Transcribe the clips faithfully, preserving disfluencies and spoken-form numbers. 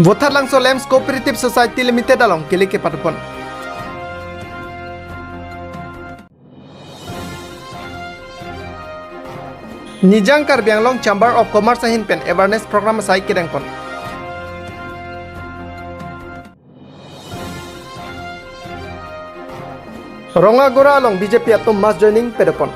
Vothatlangso Lamps Cooperative Society Limited along kele kepatupon. Nijang Karbi Anglong Chamber of Commerce ahin pen awareness program asai kedengpon. Rongagora along B J P atum mass joining pedopon.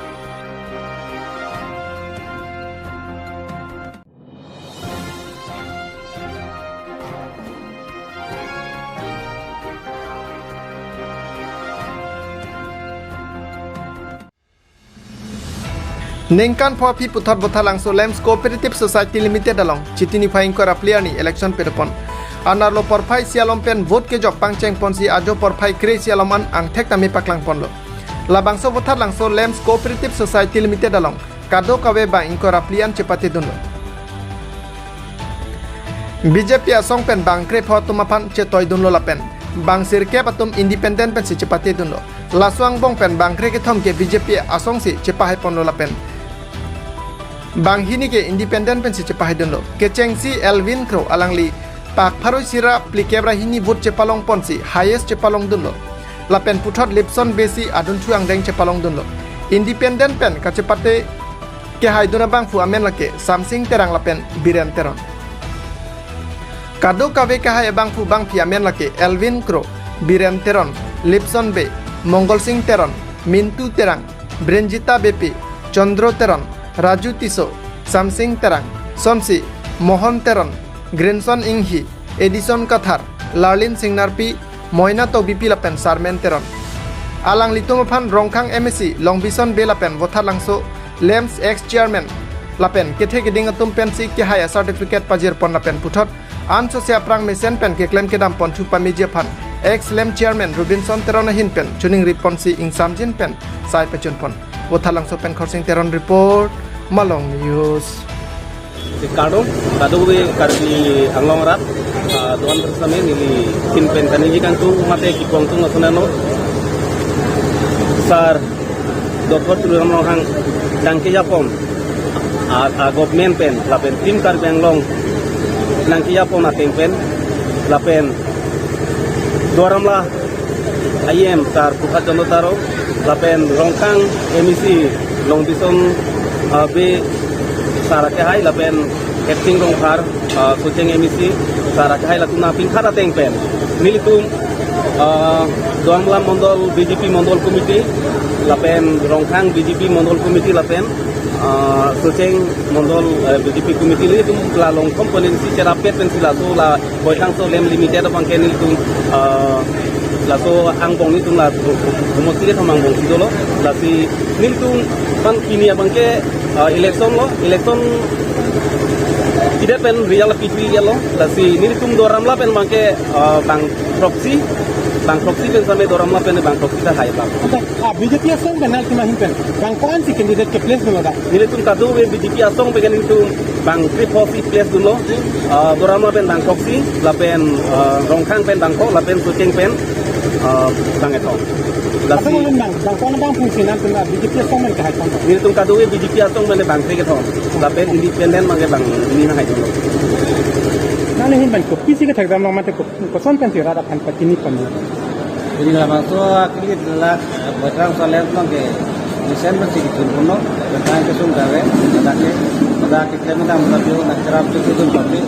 Ningkan pho aphi puthot Vothatlangso Lamps Cooperative Society Limited along Chiti niphai ingkoi ra phli arni election pedopon. Anerlo porphai isi alom pen vote kejok pangchengponsi ajo porphai kre isi alom an angthek tame paklangponlo. Labangso Vothatlangso Lamps Cooperative Society Limited along kadokave bang ingkoi ra phli an chepatedunlo. B J P asong pen bang krepho atum aphan chetoidunlo lapen bang sirkep atum independent pensi chepatedunlo. Laso angbong pen bang krekethom ke B J P asongsi chepahaiponlo lapen bang hini ke independent pensi chepahaidunlo. Kechengsi Elvin Kro, alangli pak pharo isi ra phlikep ra hini vote chepalongponsi highest chepalongdunlo. Lapen puthot Lipson Bey si adunthu angdeng chepalongdunlo. Independent pen kachepate kehaidun abangphu amen lake Samsing Terang lapen Biren Teron. Kadokave kehai abangphu bangphi amen lake Elvin Kro, Biren Teron, Lipson Bey, Mongol Sing Teron, Mintu Terang, Brenjita Beypi, Chandro Teron, Raju Tisso, Samsing Terang, sonsi Mohon Teron, Grinson Inghi, Edison Kathar, Larlin Singnarpi, Moina Tokbipi lapen Sarmen Teron. Alanglitum aphan Rongkhang M A C Longbison Bey lapen Vothatlangso Lamps ex chairman lapen kethe keding atum pensi kehai a certificate pajirpon lapen puthot ansose aphrang mesen pen keklem kedampon thu pameji aphan ex Lamps chairman Robinson Teron ahin pen choningriponsi ingsamjin pen sai pachunpon. Vothatlangso pen Khorsing Teron report, Malong News. Si kardom, kadokave Karbi Anglong arat, ah, doan bersame neli tin pen kaningje kangtung mate kipong tung asunano. Sir Doctor Tuliram Ronghang nangkejapon, ah, ah, government pen, lapen Team Karbi Anglong nangkejapon ateng pen, lapen Duar Amla I M sir Prabhat Chandra Taro, lapen Rongkhang M A C Longbison, ah, Bey sir akehai, lapen Hepsing Rongphar, ah, Socheng M A C sir akehai, latum nangpingkhat ateng pen nelitum, ah, Duar Amla Mondol B J P Mondol Committee, lapen Rongkhang B J P Mondol Committee, lapen, ah, Socheng Mondol, eh, B J P Committee, nelitum la long component si cherapet pensi laso la Vothatlangso Lamps Limited abangke nelitum, ah, laso angbong nelitum la humot si kethom angbong si dolo. Lasi nelitum aphan pini abangke, ah, election lo, election idet pen result pithui lo. Lasi nelitum Duar Amla pen abangke, ah, bang throksi, bang throksi pen same Duar Amla pen bang throksi ta hai bang. Ante, ah, B J P asong pen nangtum ahin pen bang ko-an si candidate ke place dunlo dak? Nelitum kadokave B J P asong pen nelitum bang krepho si place dunlo. Ah, Duar Amla pen bang throksi, lapen, ah, Rongkhang pen bang ko, lapen Socheng pen, ah, bang kethom. Lasi asong pen bang, bang ko-an abangphu si nangtum, ah, B J P asong pen kehai kethom? Nelitum kadokave B J P asong pen bang kre kethom. Lapen independent abangke bang hini nanghaidunlo. Nangli ahin pen kopisi kethekdamlo mate ko- Koson pen si rat aphan pachiniponlo? Pini labangso akili la Vothatlangso Lamps along ke mesen pensi kechunponlo, bang kesung kave, ladak ke, ladak ke klemdam kave, nangcherap chunpon kave,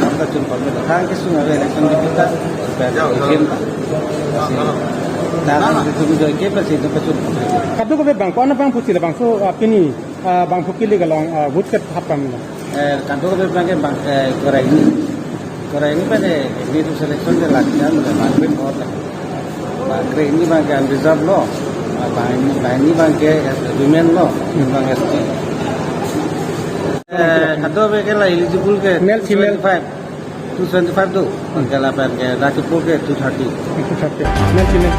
nangcherap chunpon kave, bang kesung kave, election ke kita, bang game ta. Nang itu joike pensi itu pachunpon. Kadokave bang ko-an abangphu si labangso, ah, pini, ah, bangphu kili along, ah, vote kethap pamlo? Eh, kadokave abangke bang, eh, ingkoi ra hini. Ingkoi ra hini pen, eh, nelitum selection ke lagi kan, bang pen vote. Bang kre hini abangke unreserved lo. Bang hini, bang hini abangke as women lo, bang S T. Eh, kadokave ke la eligible ke male, female? Twenty-five. Two seventy-five do. Bangke lapen ke dak kepu ke two thirty. Two thirty. Male, female.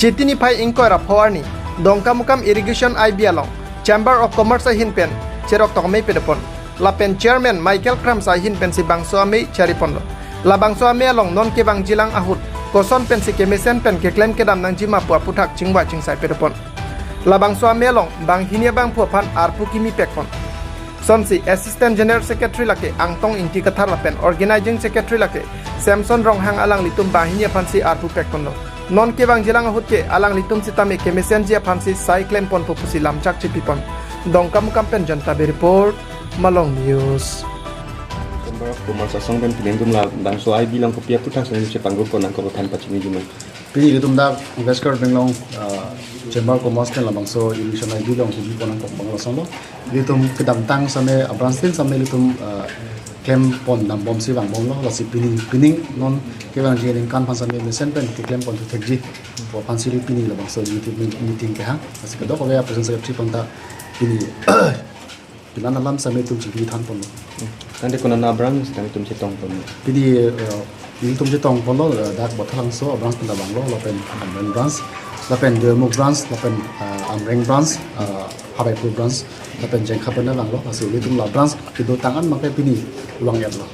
Chiti niphai ingkoi ra pho arni, Dongkamukam Irrigation I B along Chamber of Commerce ahin pen cherok tokme pedopon. Lapen Chairman Michael Kramsa ahin pensi bangso amei chariponlo. Labangso amei along non kevangjilang ahut koson pensi kemesen pen keklem kedam nangjima pu aputhak chingvai chingsai pedopon. Labangso amei along banghini abangphu aphan arpu kimi pekpon. Sonsi Assistant General Secretary lake Angtong Ingti Kathar lapen Organizing Secretary lake Samson Ronghang alanglitum banghini aphansi arpu pekponlo. Non kevangjilang ahut ke alanglitum sitame kemesenji aphansi sai klemponpo pusi lamchak chipipon. Dongkamukam pen Janta Be report, Malong News. Chamber of Commerce asong pen pining atum labangso I B along kopi aphuthak song chepangrup pon nangkok aphan pachiniji ma? Pini ilitum dak West Karbi Anglong, ah, Chamber of Commerce pen labangso Irrigation I B along kopi pon nangkok abang lason lo. Ilitum kedamtang same, ah, branch tin same ilitum, ah, klempon dambomsi vangbomlo. Lasi pining, pining non kevangji aningkan aphan same mesen pen keklempon thekji pu aphansi ili pini labangso meeting, meeting kehang. Lasi kadokave a-President Secretary aphan ta pini pinan alam same ilitum chingki thanponlo. Tangte konat a-branch tang ilitum chetongponlo? Pini, eh, ilitum chetongponlo, eh, dak Bothalangso a-branch pen labanglo, lapen Amreng branch, lapen Doimukh branch, lapen, eh, Amreng branch, eh, Haraipur branch, lapen Jengkha pen labanglo. Lasi ilitum la branch kedotang an make pini vang-etlo.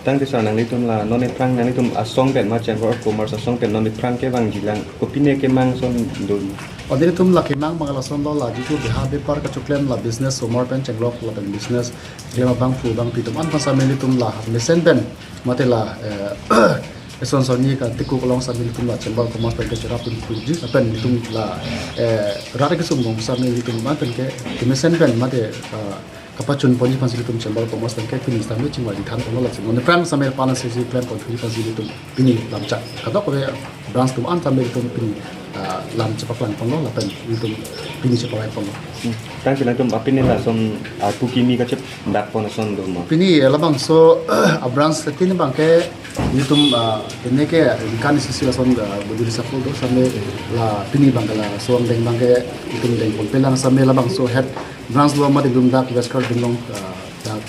Tangte sir, nanglitum la non aphrang nanglitum asong pen ma Chamber of Commerce asong pen non aphrang kevangjilang kopine kemang ason do? O, nelitum la kemang abang lason lo, la jitu beha bepar kachoklem, la business osomar pen chenglok lapen business keklem abangphu abangpi atum an aphan same nelitum la mesen pen mate la, eh, eson sonni ka tikuk along same nelitum la Chamber of Commerce pen kecherap pen puji lapen nelitum la, eh, rat kesung along same nelitum ma pen ke kemesen pen mate, eh, kapachunponji aphansi ilitum Chamber of Commerce pen ke pini sitame chingvai thanponlo. Lasi non aphrang same aphan sisi klemponthuji aphansi ilitum pini lamchak kadokave branch atum an same ilitum pini, ah, lam chepaklangponlo lapen ilitum pini chepavaiponlo. Hmm. Tangte nangtum apini lason arpu kimi kachepdakpon ason do ma? Pini labangso a-branch tin abang ke ilitum, ah, pini ke ningkan isi lason, ah, body reshuffle do same la pini abang ke laso angdeng abang ke ilitum dengponpelang same labangso head branch lo mate ilitum dak West Karbi Anglong, ah, dak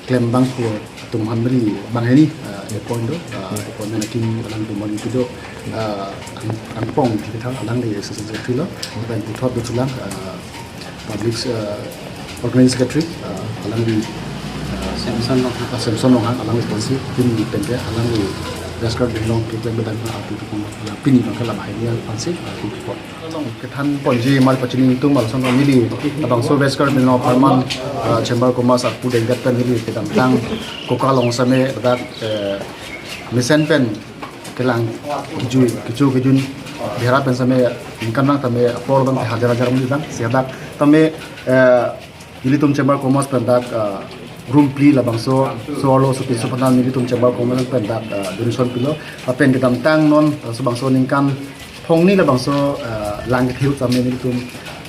klem abangphu atum aphan neli banghini, ah, appoint do, ah, appointment akim alang Dumon Ingti do, ah, Ang-, Angpong Ingti Kathar alangli Assistant Secretary lo, lapen puthot dothulang, ah, Public, ah, Organizing Secretary, ah, alangli, ah, Samson Ronghang. Ah, Samson Ronghang alangli aphansi pini pen ke alangli West Karbi Anglong keklem kedam aphan arpu pipon, ah, pini abang ke la banghini aphansi, ah, arpu pipon. Along kethanponji mar pachini tum lason neli labangso West Karbi Anglong apharman, ah, Chamber of Commerce arpu dengdet pen neli kedamtang koka along same dak, eh, mesen pen kelang kejui, kecho kejun bera pen same ningkan abang tame apor abang hajar hajar mili abang sedak tame, eh, nelitum Chamber of Commerce pen dak, ah, room phli labangso, so arlo so pinso aphan nelitum Chamber of Commerce pen dak, ah, donation pilo. Lapen kedamtang non, ah, so bangso ningkan phongni labangso, ah, lang kethe ahut same nelitum,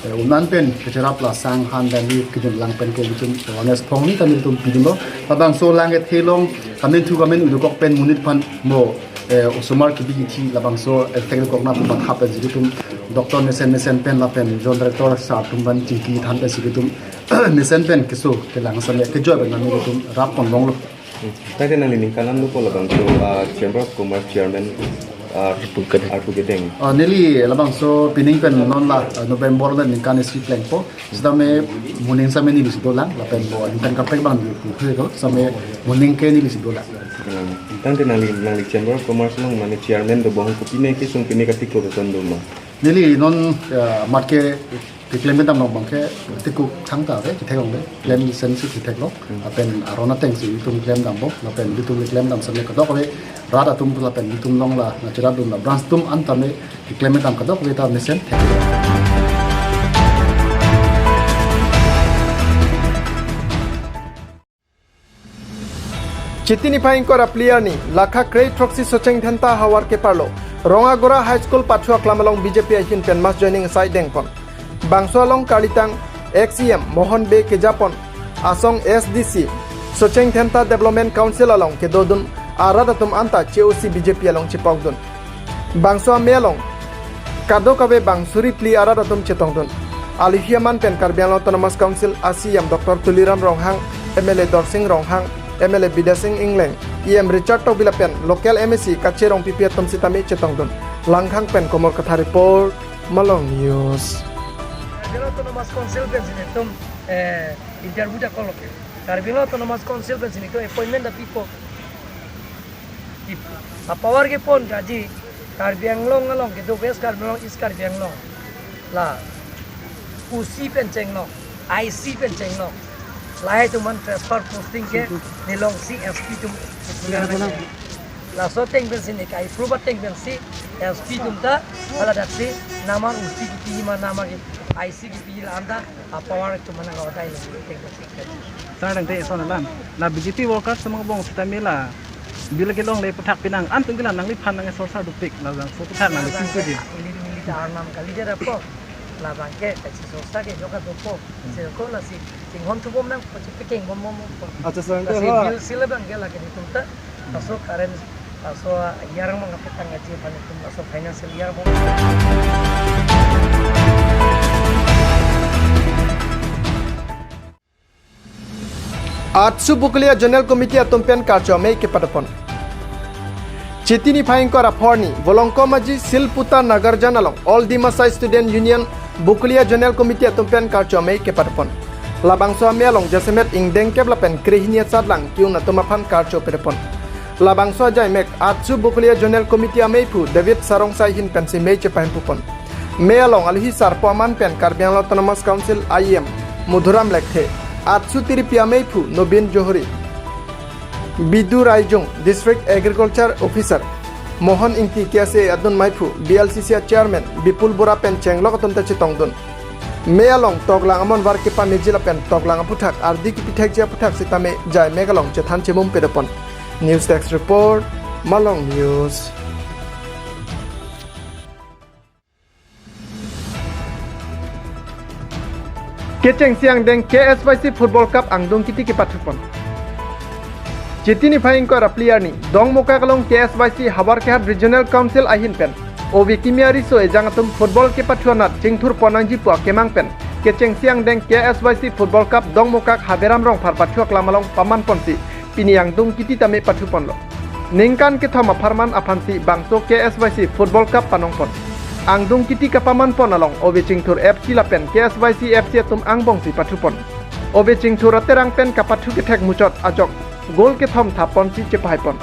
eh, un-an pen kecherap la sang han dan ni kejun lang pen ke nelitum awareness phongni ta nelitum pidunlo. Labangso lang kethe along kamenthu kamen-u dokok pen monit aphan mo, eh, osomar kebi kethi labangso, eh, tek dokok nangpu matha pensi ilitum doctor mesen mesen pen lapen Joint Director sir atum aphan chingki than pensi ilitum mesen pen keso kelang same kejoi pen nelitum rappon longlo. Hmm. Tangte nangli ningkan an dopo labangso, ah, Chamber of Commerce Chairman, ah, arpu kedeng. Arpu kedeng. Ah, neli labangso pining pen non la, ah, November la ningkan isi plengpo. Sitame moning same nelisi dolang, lapen bo ningkan kaprek abang neli pu ke ko, same moning ke nelisi dolang. Hmm. Tangte nangli, nangli Chamber of Commerce along mane Chairman dobom kopine kesung pine katiklo ason do ma? Neli non, eh, mat ke keklem kedam along abang ke tikuk thangta ave, kethek ong ave, klem sensi ketheklo. Hmm. Lapen aron atengsi itum klem dambom, lapen itum klem dam same kadokave rat atum lapen itum along la, nacherap dun la branch atum an tame keklem kedam kadokave ta mesen thek. Chiti niphai ingkoi ra phli arni, lakha krei throksi Socheng Dhenta havar keparlo, Rongagora High School pathu aklam along B J P ahin pen mass joining asai dengpon. Bangso along karlitang ex E M Mohon Bey kejapon asong A S D C Socheng Dhenta Development Council along kedodun arat atum anta che-osi B J P along chepokdun. Bangso amei along kadokave bang suri phli arat atum chetongdun. Alohi aman pen Karbi Anglong Autonomous Council a C E M Doctor Tuliram Ronghang, M L A Dorsing Ronghang, M L A Bidya Sing Engleng, E M Richard Tokbi lapen local M A C Kache Rongpipi atum sitame chetongdun. Langkhang pen Komor Kathar report, Malong News. Karbi Anglong Autonomous Council pensi netum, eh, interview ta kolok. Karbi Anglong Autonomous Council pensi netum appointment ta pipo. Ip-, a-power kepon kaji Karbi Anglong along kedo West Karbi Anglong, East Karbi Anglong. La O C pen chenglok, I C pen chenglok. Lahai atum aphan transfer posting ke nilong si S P atum. Laso ateng pensi ne kai approve ateng pensi S P atum ta haladak si namar O C kipi ma namar I C kipi la anta a power atum mana kau tai lo ateng pensi. Sar dang te son alam. La B J P workers semang bong sita mela. Bila kelongle aputhak penang an tung kila nangliphan nang sorsar dopik labangso aputhak nang sing ko di. Ili mili ta arnam kali jada po. Labang ke kachi sorsar ke joka dopo. Seko lasi chinghon thubom nang po, chipikeng bom bom po. Acha, sir, lasi ho. Bill sila bang ke lagi ditum ta. Laso current, laso yarang mang apetang aji aphan itum laso financial year bom. Atsu Bokolia Zonal Committee atum pen karcho amei kepadopon. Chiti niphai ingkoi ra pho arni, Volongkom Aji Silputa Nagarjan along All Dimasa Student Union Bokolia Zonal Committee atum pen karcho amei kepadopon. Labangso amei along jasemet ingdeng kep lapen krehini asatlang ke-un atum aphan karcho padopon. Labangso ajaimek Atsu Bokolia Zonal Committee ameiphu David Sarong Sai ahin pensi mei chepahempupon. Mei along alohi sarpo aman pen Karbi Anglong Autonomous Council I E M Madhuram Lekthe, Atsu tiripi ameiphu Nobin Johori, Bidu Raijung, District Agriculture Officer Mohon Ingti, K S A adun meiphu B L C C a Chairman Bipul Bora pen chenglok atum ta chetongdun. Mei along toklang amonvar kepameji lapen toklang aputhak ardi kepithekji aputhak sitame jaimek along chethan chemum padopon. News Desk Report, Malong News. Kechengsi angdeng K S Y C Football Cup angdung kiti kepathupon. Chiti niphai ingkoi ra phli arni, Dongmukak along K S Y C Howraghat Regional Council ahin pen ove kimi ariso ejang atum football kepathu anat chingthurpon nangji pu akemang pen kechengsi angdeng K S Y C Football Cup Dongmukak Haberam Rongphar pathu aklam along pamanponsi pini angdung kiti tame pathuponlo. Ningkan kethom apharman aphansi bangso K S Y C Football Cup panongpon. Angdung kiti kapamanpon along ove chingthur F C lapen K S Y C F C atum angbongsi pathupon. Ove chingthur aterang pen kapathu kethek muchot ajok goal kethom thapponsi chepahaipon.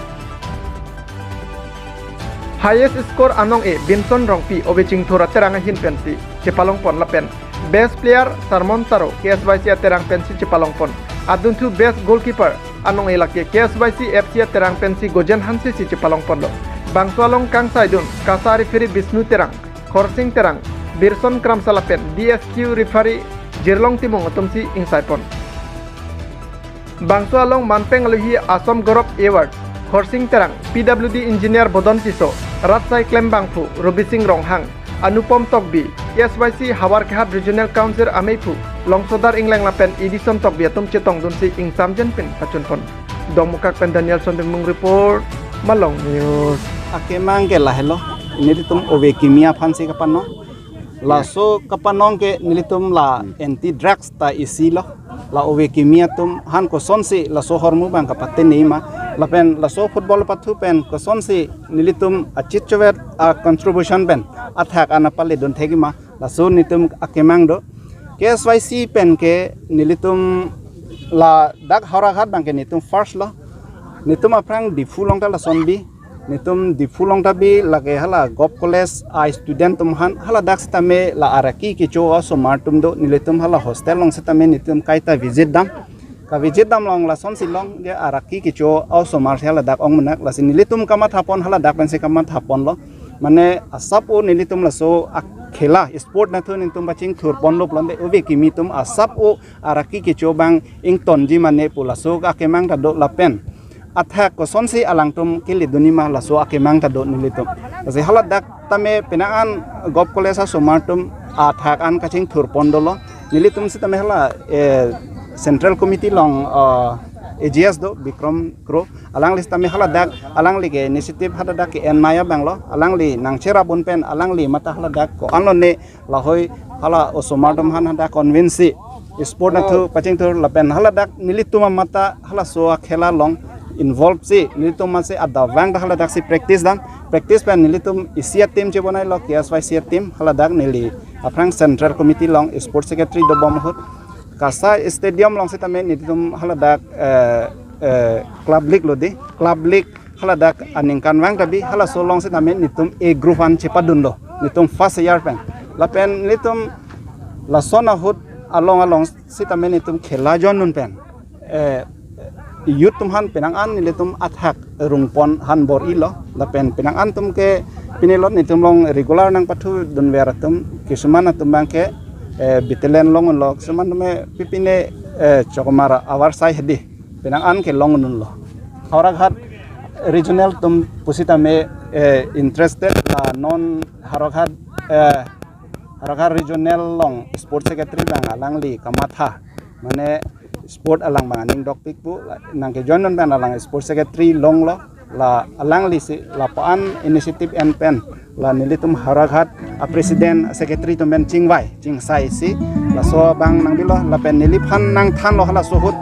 Highest score anong-e Binson Rongpi ove chingthur aterang ahin pensi chepalongpon lapen best player Sarmon Taro K S Y C aterang pensi chepalongpon. Adunthu best goalkeeper anong-e lake K S Y C F C aterang pensi Gojen Hanse si chepalongponlo. Bangso along kangsaidun KASA referee Bishnu Terang, Khorsing Terang, Birson Kramsa lapen D S Q referee Jirlong Timung atumsi ingsaipon. Bangso along manpeng alohi Assam Gaurav Award, Khorsing Terang, P W D Engineer Bodon Tisso, Ratsai Klembangphu, Robising Ronghang, Anupom Tokbi, K S Y C Howraghat Regional Council ameiphu Longsodar Ingleng lapen Edison Tokbi atum chetongdunsi ingsamjen pen pachunpon. Dongmukak pen Danielson Timung report, Malong News. Akemang ke lahelo, nelitum ove kimi aphansi kapanong. Laso kapanong ke nelitum la anti drugs ta isi lo. La ove kimi atum aphan kosonsi laso ahormu abang kapatene ma. Lapen laso football pathu pen kosonsi nelitum achit chovet a contribution pen athak an paledun thekji ma. Laso nelitum akemang do. K S Y C pen ke nelitum ladak Howraghat abang ke nelitum first lo. Nelitum aphrang Diphu along ta lason bi. Nelitum Diphu along ta bi lake hala Govt College a student atum aphan haladak sitame la araki kecho osomar atum do, nelitum hala hostel along sitame nelitum kaita visit dam. Ka visit dam along lasonsi long je araki kecho osomar si haladak ong menak, lasi nelitum kamathapon haladak pensi kamathaponlo. Mane asap o nelitum laso akhela sport nathu nelitum pachingthurponlo pulote ove kimi atum asap o araki kecho abang ingtonji mane pu laso akemang ta do lapen athak kosonsi alangtum keledunji ma laso akemang ta do nelitum. Lasi haladak tame penang an Govt College asomar atum athak an kachingthurpon dolo. Nelitum sitame hala, eh, Central Committee along, eh, A G S do Bikram Kro. Alangli sitame haladak, alangli ke initiative haladak ke-en maya abang lo. Alangli nangcherap un pen alangli mate haladak ko-an lone lahai hala osomar atum aphan hadak convince si sport nathu pachingthur lapen haladak nelitum mate halaso akhela along involve si nelitum mate adavang ta haladak si practice dam. Practice pen nelitum isi a-team chebonailo, K S Y C a-team, haladak neli aphrang Central Committee along Sports Secretary dobom ahut. KASA Stadium along sitame nelitum haladak, eh, eh, Club League lo di. Club League haladak aningkanvang ta bi halaso along sitame nelitum A group an chepadunlo. Nelitum first year pen. Lapen nelitum Lason ahut along along sitame netum khela join dun pen, eh, youth atum aphan penang an nelitum athak rungpon han bor-ilo. Lapen penang an atum ke pine lot netum along regular nangpathu dunver atum, kisuman atum abang ke, eh, battalion along lo, kisuman atum ke pipine, eh, chokomar avarsai hedi. Penang an ke long dunlo. Howraghat regional atum pusitame, eh, interested, la non Howraghat, eh, Howraghat regional along sports secretary abang alangli kamatha, mane sport alang abang aning dokpik pu, nangkejoin dun pen alang sports secretary longlo, la alanglisi lapu-an initiative en pen, la nelitum Howraghat a president secretary atum pen chingvai chingsaisi, laso abang nangbilo, lapen neliphan nangthanlo halaso ahut,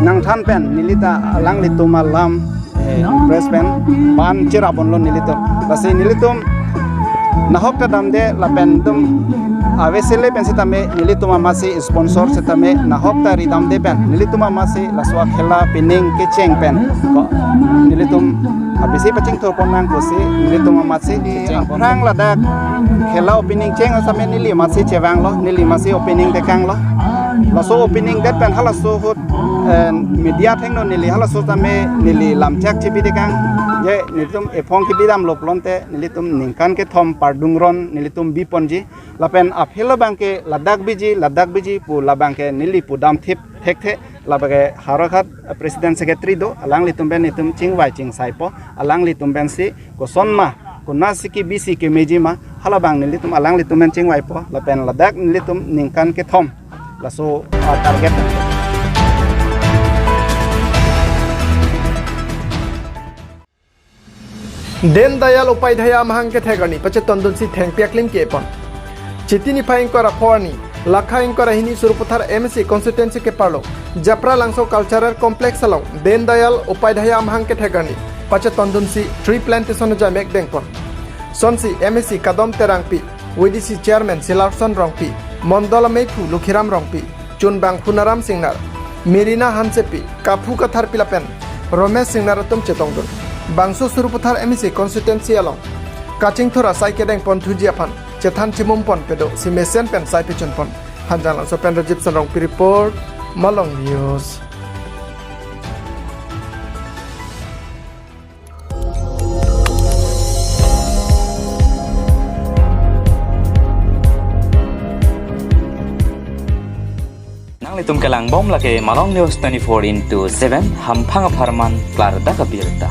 nangthan pen nelita alanglitum alam, eh, press pen ban cherap ponlo nelitum. Lasi nelitum nahok ta damde lapen itum avesele pen sitame nelitum amatsi sponsor sitame nahok ta ridamde pen nelitum amatsi laso akhela opening kecheng pen ko nelitum abisi pachingthur pon nang pusi nelitum amatsi cheng pon. Aphrang ladak khela opening cheng asame neli amatsi chevanglo, neli amatsi opening tekanglo. Laso opening det pen halaso ahut, eh, media athengno neli halaso tame neli lamchak chebi tekang. Je nelitum ephong kebidamlo pulote nelitum ningkan kethom pardung ron nelitum biponji. Lapen aphelo abang ke ladak biji, ladak biji pu labang ke neli pudam thip thekthe, labang ke Howraghat president secretary do, alanglitum pen netum chingvai chingsaipo, alanglitum pensi kosonma, konatsi kebisi kemeji ma, halabang nelitum alanglitum pen chingvaipo, lapen ladak nelitum ningkan kethom, laso, ah, target. Deen Dayal Upadhyaya Amahang kethek arni pachetondunsi thengpi aklim kepon. Chiti niphai ingkoi ra pho arni, lakha ingkoi ra hini Sarupathar M A C constituency keparlo, Japralangso Cultural Complex along Deen Dayal Upadhyaya Amahang kethek arni pachetondunsi tree plantation ajamvek dengpon. Sonsi M A C Kadom Terangpi, V D C chairman Silarson Rongpi, Mondol ameiphu Lukhiram Rongpi, chunbang Phunaram Singnar, Merina Hansepi, Kaphu Katharpi lapen Romesh Singnar atum chetongdun. Bangso Sarupathar M A C constituency along kachingthur asai kedengponthuji aphan chethan chimum ponpe do si mesen pen sai pechunpon. Hanjanglangso pen Rajib Sonrongpi report, Malong News. Nanglitum kelangbom lake Malong News twenty-four into seven, hamphang apharman klardak abirta.